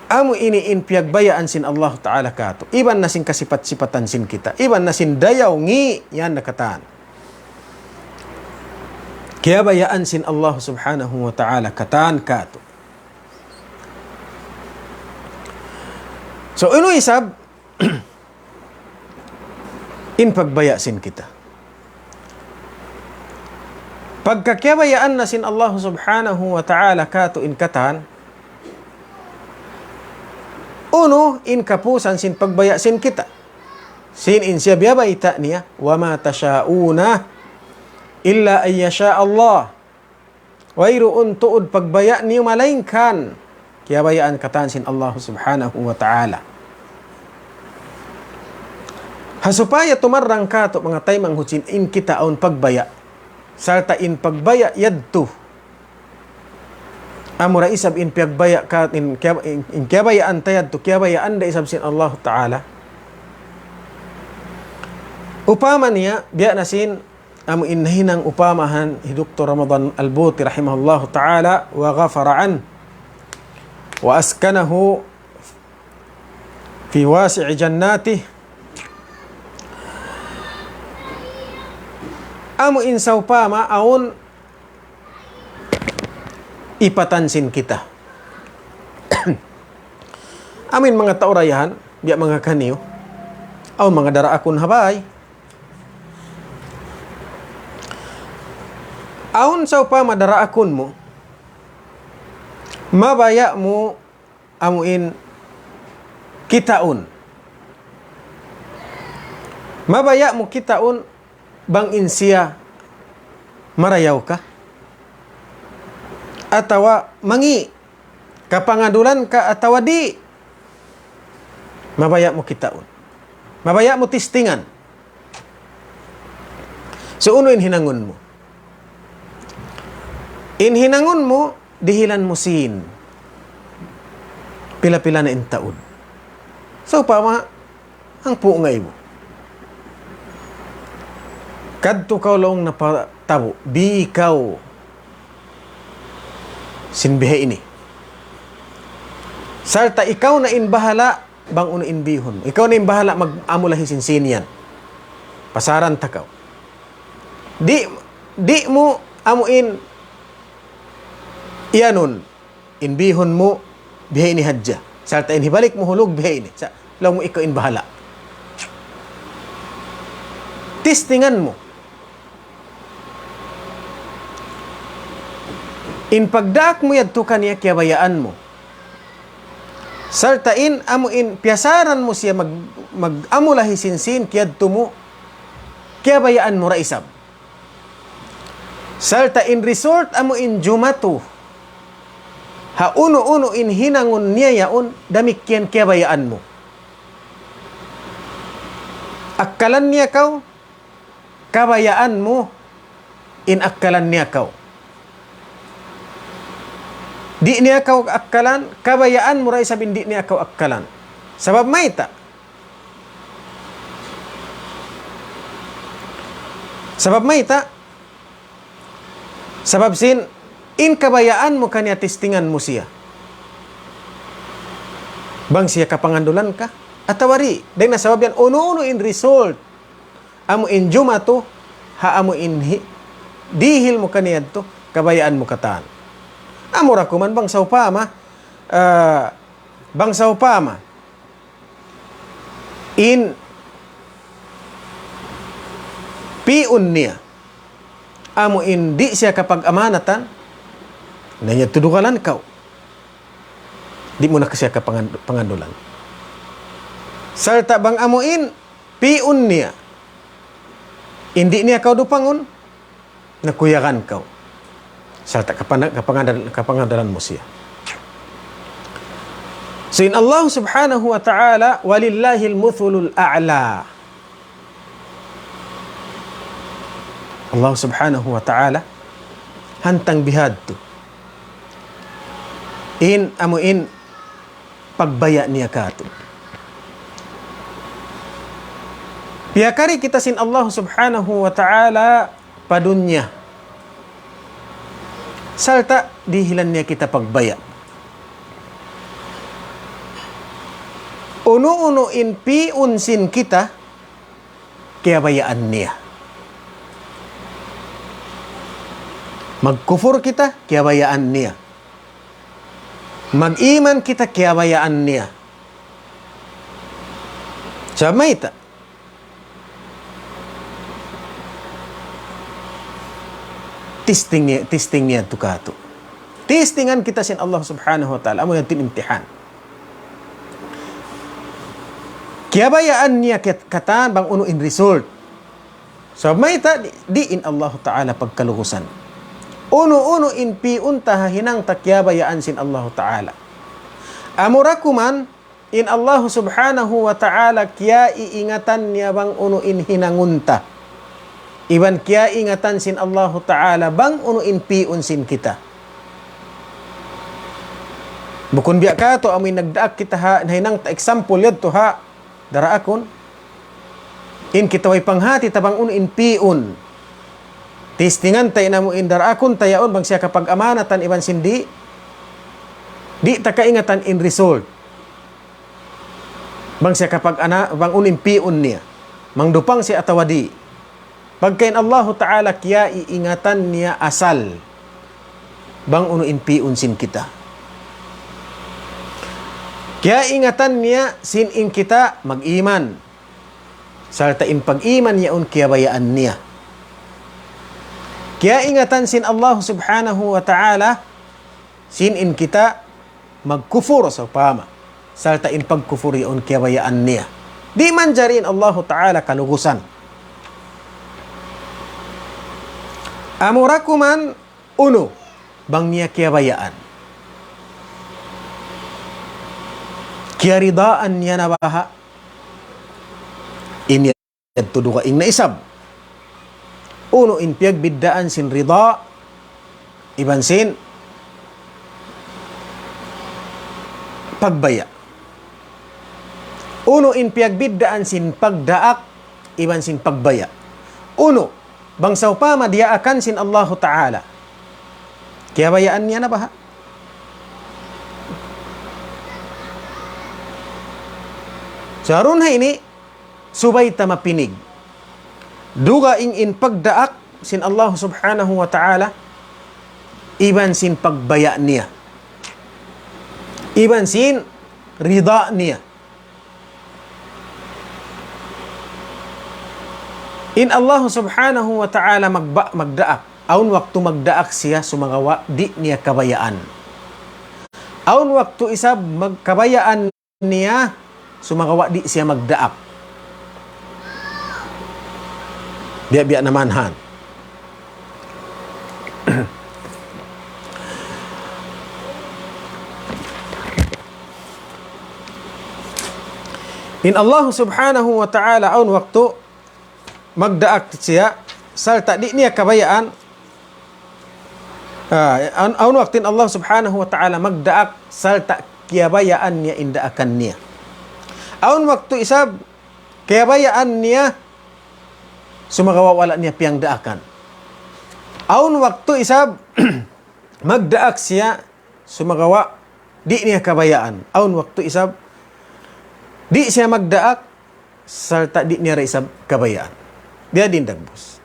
amu ini in piyagbayaan sin Allahu ta'ala katu'. Iban na sin kasipat-sipatan sin kita. Iban na sin dayaw ngi' yan na katan. Kiyabayaan sin Allah subhanahu wa ta'ala katan katu'. So, unu isab, in pagbaya' sin kita. Pagka kiyabayaan na sin Allah subhanahu wa ta'ala katu' in katan, unu in kapusan sin pagbaya' sin kita. Sin in siya biyabayta' niya, وما تشاءون إلا أن يشاء الله. Wayruun tuud pagbaya' niyu malaingkan kiyabayaan katan sin Allah subhanahu wa ta'ala. Ha supaya tumarrang katu' manga taymanghud sin in kita awn pagbaya'. Sarta' in pagbaya' yadtu. Amura isab in piyagbaya' ka, in kiya-, in, in kiyabayaan ta yadtu, kiyabayaan da isab sin Allah ta'ala. Upama niya, biya' na sin amu in nahinang upamahan hi Doktor Ramadan Al-Buti rahimahullahu ta'ala wa ghafara anhu wa askanahu fi wasi'i jannatih. Amu in sawpama awn ipatan sin kita. Amu in manga tau dayahan, biya' manga kaniyu, awn manga daraakun ha bay. Awn sawpama daraakun mu, mabaya' mu amu in kitaun. Mabaya' mu kitaun bang in siya marayaw ka. atawa mangi', kapangandulan ka atawa di', mabaya' mu kitaun. Mabaya' mu tistingan. So, unu in hinangun mu? In hinangun mu, dihilan mu sin pila-pila na in taud. So, upama, hangpu' ngaibu. Kadtu kaw laung na pa tabu', bi kaw sin biha ini. Sarta' ikaw na in bahala' bang unu in bihun. Ikaw na in bahala' mag-amulahi sin sin yan. Pasaran ta kaw. Di', di' mu amu in iyanun, in bihun mu biha ini hadja. Sarta' in hibalik mu hulug biha ini. Sa', laung mu ikaw in bahala'. Tistingan mu. In pagdaak mu yadtu kaniya kiyabayaan mu. Sarta' in amu in piyasaran mu siya mag-, mag-amulahi sin sin kiyadtu mu, kiyabayaan mu ra isab. Sarta' in result amu in jumatu ha unu-unu in hinangun niya yaun, damikkiyan kiyabayaan mu. Akkalan niya kaw, kabayaan mu in akkalan niya kaw. Di' niya kaw akkalan, kabayaan mu ra isab in di' niya kaw akkalan. Sabab mayta'? Sabab mayta'? Sabab sin, in kabayaan mu kaniya tistingan mu siya. Bang siya kapangandulan ka, atawa di'. Dayn ha sabab yan, unu-unu in result. Amu in jumatu, ha amu in hi-, dihil mu kaniya yadtu, kabayaan mu katan. Amu ra kuman bang sawpama, ah, bang sawpama, in pi'un niya, amu in di' siya kapag-amanatan, na niya tudugalan kaw. Di' mu na siya kapangan-, pangandulan. Sarta' bang amu in pi'un niya, in di' niya kaw dupangun, nakuyagan kaw. Sarta' kapana-, kapangandal-, kapangandalan mu siya. So in Allah subhanahu wa ta'ala, وَلِلَّهِ الْمَثَلُ الْأَعْلَى. Allah subhanahu wa ta'ala, hantang bihadtu. In, amu in, pagbaya' niya katu'. Piyakari kita sin Allah subhanahu wa ta'ala pa dunya. Sarta' dihilan niya kita pagbaya'. Unu-unu in pi'un sin kita, kiyabayaan niya. Magkufur kita, kiyabayaan niya. Mag-iman kita, kiyabayaan niya. Sa' mayta'? Testing niya, testing niya tu katu'. Testingan kita sin Allah subhanahu wa ta'ala. Amu yan in imtihan. Kiyabayaan niya kat-, katan bang unu in result. Sabab mayta', di', di' in Allahu Ta'ala pagkalugusan. Unu-unu in pi'un ta ha hinang ta kiyabayaan sin Allahu Ta'ala. Amura kuman, in Allahu Subhanahu wa Ta'ala kiyaiingatan niya bang unu in hinangun ta. Iban kiyaiingatan sin Allahu Ta'ala bang unu in pi'un sin kita. Bukun biya' katu' amu in nagdaak kita ha, nahinang ta example yadtu ha, daraakun. In kita way panghati ta bang unu in pi'un. Testingan ta in amu in daraakun ta yaun bang siya kapag-amanatan iban sin di'. Di' ta kaingatan in result. Bang siya kapag-ana-, bang unu in pi'un niya. Mangdupang siya atawa di'. Pagka in Allahu Ta'ala kiyaiingatan niya asal. Bang unu in pi'un sin kita. Kiyaingatan niya sin in kita mag-iman. Sarta' in pag-iman yaun kiyabayaan niya. Kiyaingatan sin Allah Subhanahu wa Ta'ala, sin in kita magkufur sawpama. Sarta' in pagkufur yaun kiyabayaan niya. Di' manjari in Allahu Ta'ala kalugusan. Amura kuman unu. bang niya kiyabayaan. Kiyaridaan niya na baha'? Ini yadtu dugaing na isab. Unu in piyagbiddaan sin rida iban sin pagbaya'? Unu in piyagbiddaan sin pagdaak iban sin pagbaya'? Unu, bang sawpama diyaakan sin Allahu Ta'ala, kiyabayaan niya na baha'? Sa' harun ha ini, subay ta mapinig. Dugaing in pagdaak sin Allah Subhanahu wa Ta'ala, iban sin pagbaya' niya, iban sin rida niya. In Allah Subhanahu wa Ta'ala magba-, magdaak, awn waktu magdaak siya sumagawa' di' niya kabayaan. Awn waktu isab magkabayaan niya, sumagawa' di' siya magdaak. Biya'-biya' na man han. In Allah Subhanahu wa Ta'ala awn waktu magdaak siya, sarta' di' niya kabayaan. Ah, awn, awn waktu in Allah Subhanahu wa Ta'ala magdaak, sarta' kiyabayaan niya in daakan niya. Awn waktu isab, kiyabayaan niya, sumagawa' wala' niya piyagdaakan. Awn waktu isab, magdaak siya, sumagawa' di' niya kabayaan. Awn waktu isab, di' siya magdaak, sarta' di' niya da isab kabayaan. Biya' diin dagbus.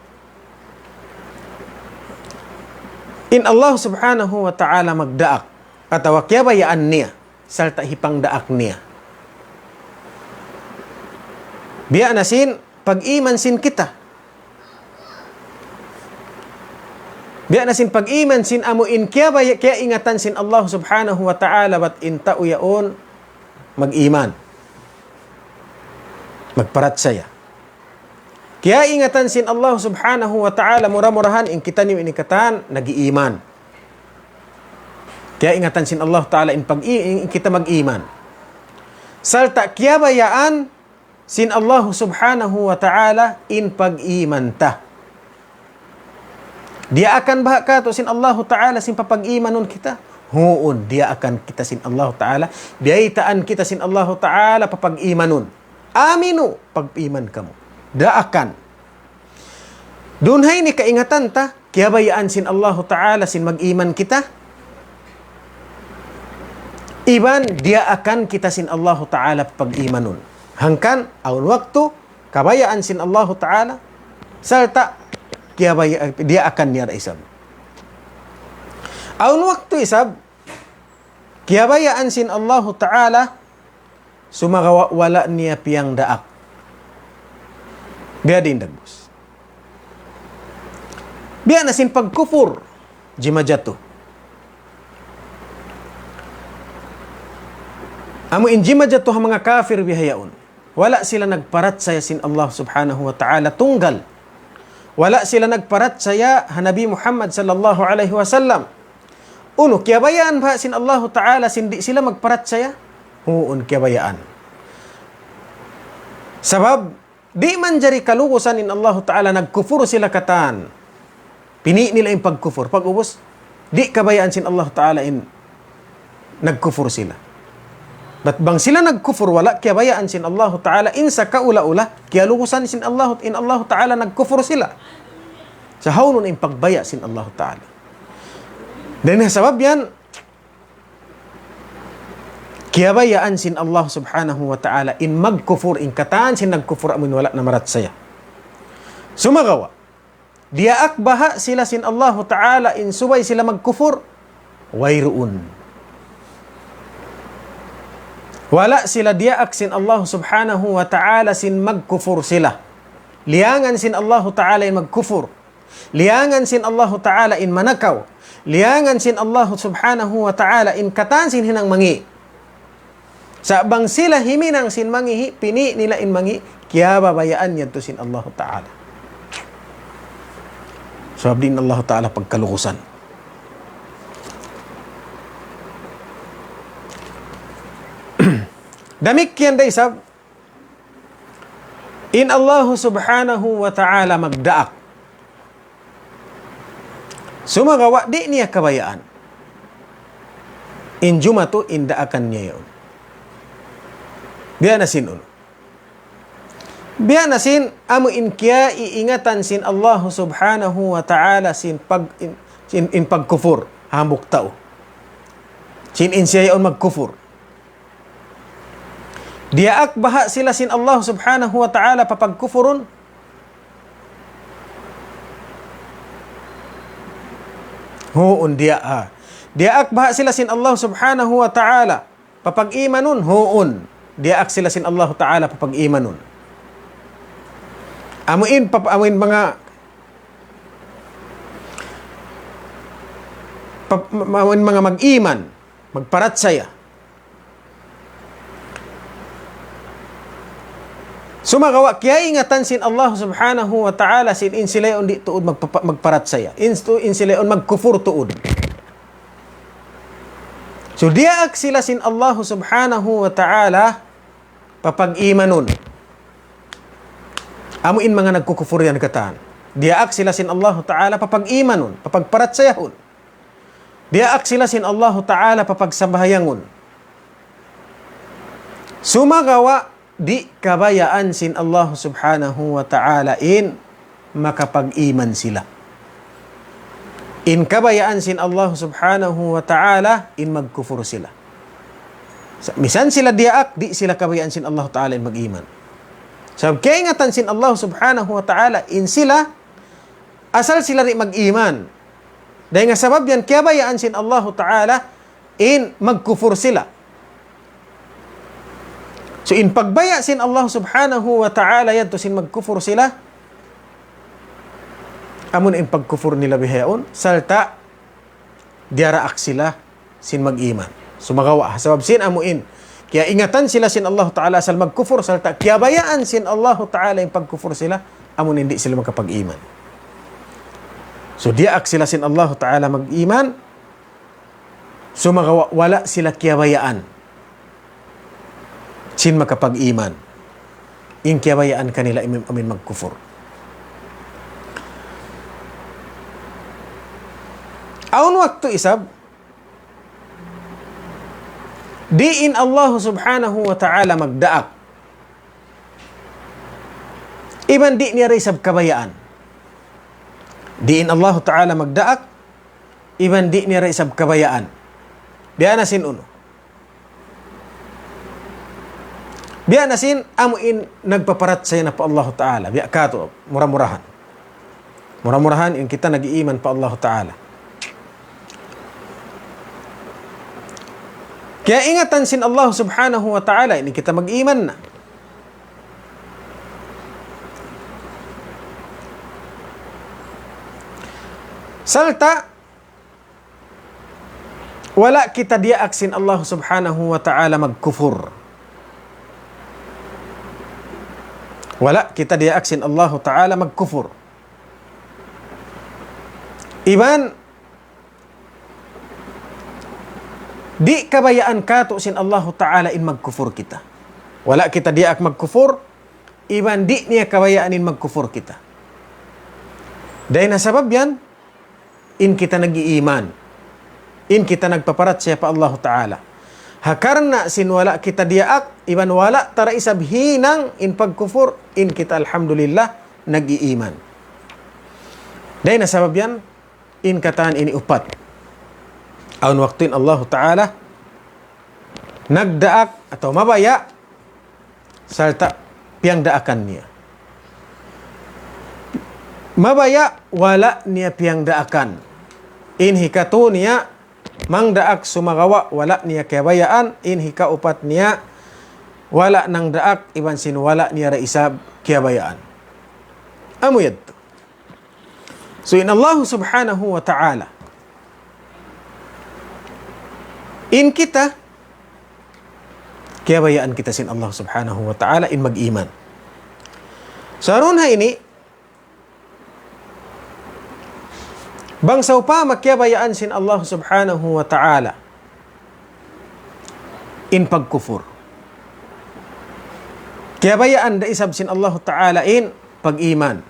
In Allah Subhanahu wa Ta'ala magdaak, atawa kiyabayaan niya, sarta' hipangdaak niya. Biya' na sin pag-iman sin kita. Biya' na sin pag-iman sin amu in kiyabaya-, kiyaingatan sin Allah Subhanahu wa Ta'ala bat in tau yaun mag-iman. Magparachaya. Kiyaingatan sin Allah Subhanahu wa Ta'ala, mura-murahan in kitaniyu ini katan nag-iiman. Kiyaingatan sin Allah Ta'ala in pag-i-, in kita mag-iman. Sarta' kiyabayaan sin Allah Subhanahu wa Ta'ala in pag-iman ta. Diyaakan baha' katu' sin Allahu Ta'ala sin papag-imanun kita? Huun, diyaakan kita sin Allahu Ta'ala. Biyaytaan kita sin Allahu Ta'ala papag-imanun. Aminu, pag-iman kamu. Daakan. Duun ha ini kaingatan ta, kiyabayaan sin Allahu Ta'ala sin mag-iman kita. Iban diyaakan kita sin Allahu Ta'ala papag-imanun. Hangkan, awn waktu, kabayaan sin Allahu Ta'ala, sarta' kiyabaya-, diyaakan niya da isab. Awn waktu isab, kiyabayaan sin Allahu Ta'ala, sumagawa' wala' niya piyagdaak. Biya' diin dagbus. Biya' na sin pagkufur, jimajatu. Amu in jimajatu ha manga kafir bihaun. Wala' sila nagparachaya sin Allah Subhanahu wa Ta'ala tunggal. Wala' sila nagparachaya ha Nabi Muhammad sallallahu alayhi wasallam. Unu, kiyabayaan baha' sin Allahu Ta'ala sin di' sila magparachaya? Huun, kiyabayaan. Sabab, di' manjari kalugusan in Allahu Ta'ala nagkufur sila katan. Pini' nila in pagkufur. Pag-ubus, di' kabayaan sin Allahu Ta'ala in nagkufur sila. Bat bang sila nagkufur, wala' kiyabayaan sin Allahu Ta'ala, in sa kaula-ula, kiyalugusan sin Allah, in Allahu Ta'ala nagkufur sila. Sa' hawnu in pagbaya' sin Allahu Ta'ala. Dayn ha sabab yan, kiyabayaan sin Allah Subhanahu wa Ta'ala in magkufur, in katan sin nagkufur amun wala' namarachaya. Sumagawa', diyaak baha' sila sin Allahu Ta'ala in subay sila magkufur? Wayruun. Wala' sila diyaak sin Allah Subhanahu wa Ta'ala sin magkufur sila. Liyangan sin Allahu Ta'ala in magkufur. Liyangan sin Allahu Ta'ala in manakaw. Liyangan sin Allahu Subhanahu wa Ta'ala in katan sin hinang mangi'. Sa' bang sila himinang sin mangi', pini' nila in mangi', kiyabayaan yadtu sin Allahu Ta'ala. Sabab di' in Allahu Ta'ala pagkalugusan. Damikkiyan da isab, in Allahu Subhanahu wa Ta'ala magdaak. Sumagawa' di' niya kabayaan. In jumatu in daakan niya yaun. Biya' na sin unu. Biya' na sin amu in kiyaiingatan sin Allahu Subhanahu wa Ta'ala sin pag-, in, sin, in pagkufur, hambuuk tau. Sin in siya yaun magkufur. Diyaak baha' sila sin Allah Subhanahu wa Ta'ala pa pagkufurun? Huun, diyaak. Diyaak baha' sila sin Allah Subhanahu wa Ta'ala pa pag-imanun? Huun. Diyaak sila sin Allah Ta'ala pa pag-imanun. Amuin, pap-, amuin manga, pap-, amuin manga mag-iman, magparachaya. Sumagawa' kiyaingatan sin Allah Subhanahu wa Ta'ala sin in sila yaun di' tuud magpapa-, magparachaya. In stu-, in sila yaun magkufur tuud. So, diyaak sila sin Allah Subhanahu wa Ta'ala pa pag-imanun. Amu in manga nagkukufur yan katan. Diyaak sila sin Allah Ta'ala pa pag-imanun, pa pagparachayahun. Diyaak sila sin Allahu Ta'ala pa pagsambahayangun. Sumagawa' di' kabayaan sin Allah Subhanahu wa Ta'ala in makapag-iman sila. In kabayaan sin Allah Subhanahu wa Ta'ala in magkufur sila. Sa-, misan sila diyaak, di' sila kabayaan sin Allah Ta'ala in mag-iman. Sabab kaingatan sin Allah Subhanahu wa Ta'ala in sila asal sila di' mag-iman. Dayn ha sabab yan, kiyabayaan sin Allahu Ta'ala in magkufur sila. So, in pagbaya' sin Allah Subhanahu wa Ta'ala yadtu sin magkufur sila, amun in pagkufur nila bihaun, sarta' diyaraak sila sin mag-iman. Sumagawa', sabab sin amu in kiyaingatan sila sin Allahu Ta'ala asal magkufur, sarta' kiyabayaan sin Allahu Ta'ala in pagkufur sila, amun di' sila makapag-iman. So, diyaak sila sin Allahu Ta'ala mag-iman, sumagawa' wala' sila kiyabayaan sin makapag-iman. In kiyabayaan kanila amu in, amu in magkufur. Awn waktu isab, di' in Allah Subhanahu wa Ta'ala magdaak. Iban di' niya da isab kabayaan. Di' in Allah Ta'ala magdaak, iban di' niya da isab kabayaan. Biya' na sin unu. Biya' na sin amu in nagpaparachaya na pa Allah Ta'ala. Biya' katu', mura-murahan. Mura-murahan in kita nag-iiman pa Allah Ta'ala. Kiyaingatan sin Allah Subhanahu wa Ta'ala, ini kita mag-iman na. Sarta', wala' kita diyaak sin Allah Subhanahu wa Ta'ala magkufur. Wala' kita diyaak sin Allah Ta'ala magkufur. Iban, di' kabayaan katu' sin Allah Ta'ala in magkufur kita. Wala' kita diyaak magkufur, iban di' niya kabayaan in magkufur kita. Dayn ha sabab yan, in kita nag-iiman. In kita nagpaparachaya pa Allahu Ta'ala. Ha karna' sin wala' kita diyaak, iban wala' ta da isab hinang in pagkufur, in kita alhamdulillah, nag-iiman. Dayn ha sabab yan, in katan ini upat. Awn waktu in Allahu Ta'ala nagdaak atawa mabaya', sarta' piyagdaakan niya. Mabaya' wala' niya piyagdaakan. In hikatu niya, mangdaak sumagawa' wala' niya kiyabayaan. In hikaupat niya, wala' nangdaak iban sin wala' niya da isab kiyabayaan. Amu yadtu. So, in Allah Subhanahu wa Ta'ala, in kita, kiyabayaan kita sin Allah Subhanahu wa Ta'ala in mag-iman. Sa' duun ha ini, bang sawpama kiyabayaan sin Allah Subhanahu wa Ta'ala in pagkufur. Kiyabayaan da isab sin Allahu Ta'ala in pag-iman.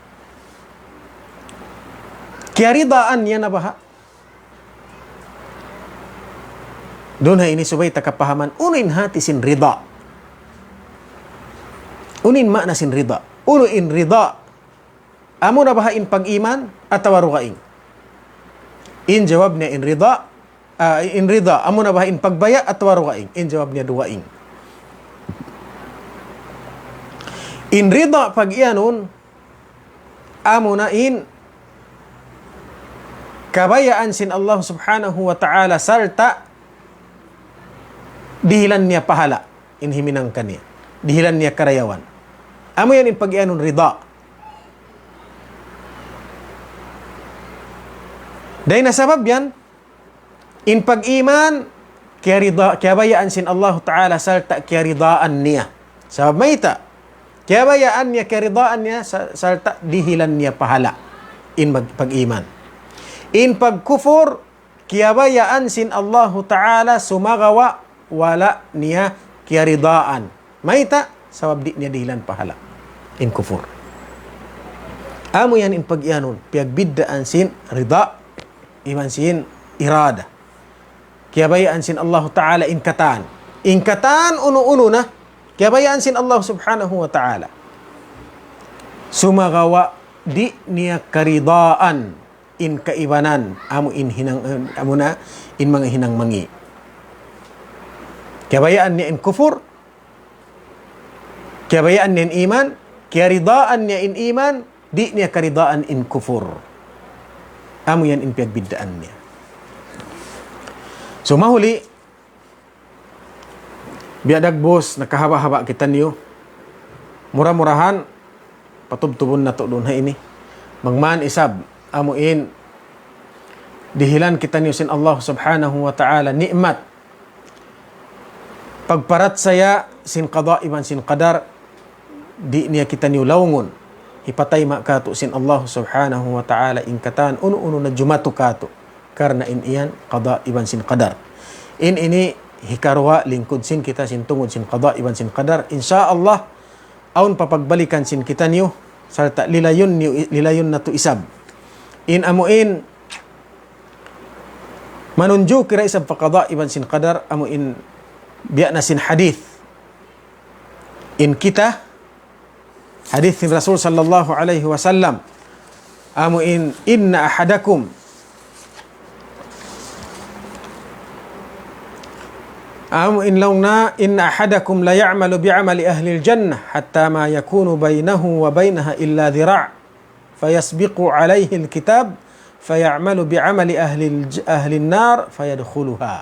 Kiyaridaan niya na baha'. Duun ha ini subay ta kapahaman, unu in hati sin rida. Unu in maana sin rida. Unu in rida. Amu na baha' in pag-iman atawa dugaing? In jawab niya in rida, ah, in rida, amu na baha' in pagbaya' atawa dugaing? In jawab niya dugaing. In rida pag-iyanun, amu na in kabayaan sin Allah Subhanahu wa Ta'ala sarta' dihilan niya pahala' in himinang kaniya. Dihilan niya karayawan. Amu yan in pag-iyanun rida. Dayn ha sabab yan, in pag-iman, kiyarida, kiyabayaan sin Allahu Ta'ala sarta' kiyaridaan niya. Sabab mayta', kiyabayaan niya, kiyaridaan niya, sa-, sarta' dihilan niya pahala'. In mag-, pag-iman. In pagkufur, kiyabayaan sin Allahu Ta'ala sumagawa' wala' niya kiyaridaan. Mayta', sabab di' niya dihilan pahala' in kufur. Amu yan in pag-iyanun, piyagbiddaan sin rida, iban sin irada. Kiyabayaan sin Allahu Ta'ala in katan. In katan unu-unu na, kiyabayaan sin Allah Subhanahu wa Ta'ala. Sumagawa' di' niya karidaan in kaibanan, amu in hinang, amu na in manga hinang mangi'. Kiyabayaan niya in kufur, kiyabayaan niya in iman, kiyaridaan niya in iman, di' niya karidaan in kufur. Amu yan in piyagbiddaan niya. So, mahuli, biya' dagbus, nakahaba'-haba' kitaniyu. Mura-murahan, patubtubun natu' duun ha ini. Bang man isab, amu in, dihilan kitaniyu sin Allah Subhanahu wa Ta'ala, ni'mat. Pagparachaya sin qada iban sin qadar, di' niya kitaniyu laungun. Hipatayma' katu' sin Allah Subhanahu wa Ta'ala in katan unu-unu na jumatu katu'. Karna' in iyan qada iban sin qadar. In ini hikaruwa lingkud sin kita sin tungud sin qada iban sin qadar. Insya Allah, awn pa pagbalikan sin kitaniyu, sarta' lilayun niyu, lilayun natu' isab. In amu in, manunjuki da isab pa qada iban sin qadar, amu in biya' na sin hadith. In kita, hadith sin Rasul sallallahu alayhi wasallam. Amu in, إن أحدكم. Amu in laung niya, إن أحدكم ليعمل بعمل أهل الجنة حتى ما يكون بينه وبينها إلا ذراع. فيسبق عليه الكتاب فيعمل بعمل أهل الج-، أهل النار فيدخلها.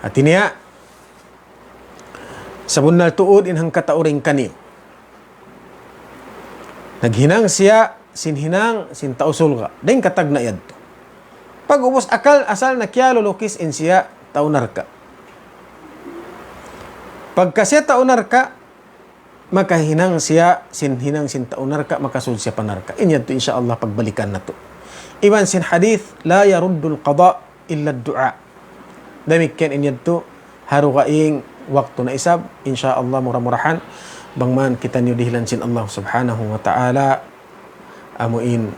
Hati niya, sabunnal tuud in hangkatau dayn kaniyu. Naghinang siya, sin hinang, sin tau surga'. Dayn katagna' yadtu. Pag'ubus akal asal na kiyalulukis in siya tau narka'. Pagka siya tau narka', makahinang siya, sin hinang sin tau narka', makasud siya pa narka'. In yadtu, insya Allah, pagbalikan natu'. Iban sin hadith, لا يرد القضاء إلا الدعاء. Damikkiyan in yadtu, ha dugaing waktu na isab, insya Allah, mura-murahan, bang man kitaniyu dihilan sin Allah Subhanahu wa Ta'ala, amu in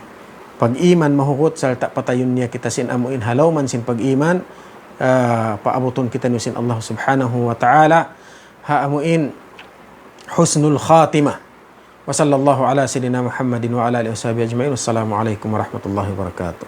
pag-iman mahugut, sarta' patayun niya kita sin amu in ha lawm sin pag-iman, ah, paabutun kitaniyu sin Allah Subhanahu wa Ta'ala, ha amu in husnul khatimah. وصلى الله على سيدنا محمد وعلى آله وصحبه أجمعين. والسلام عليكم ورحمة الله وبركاته.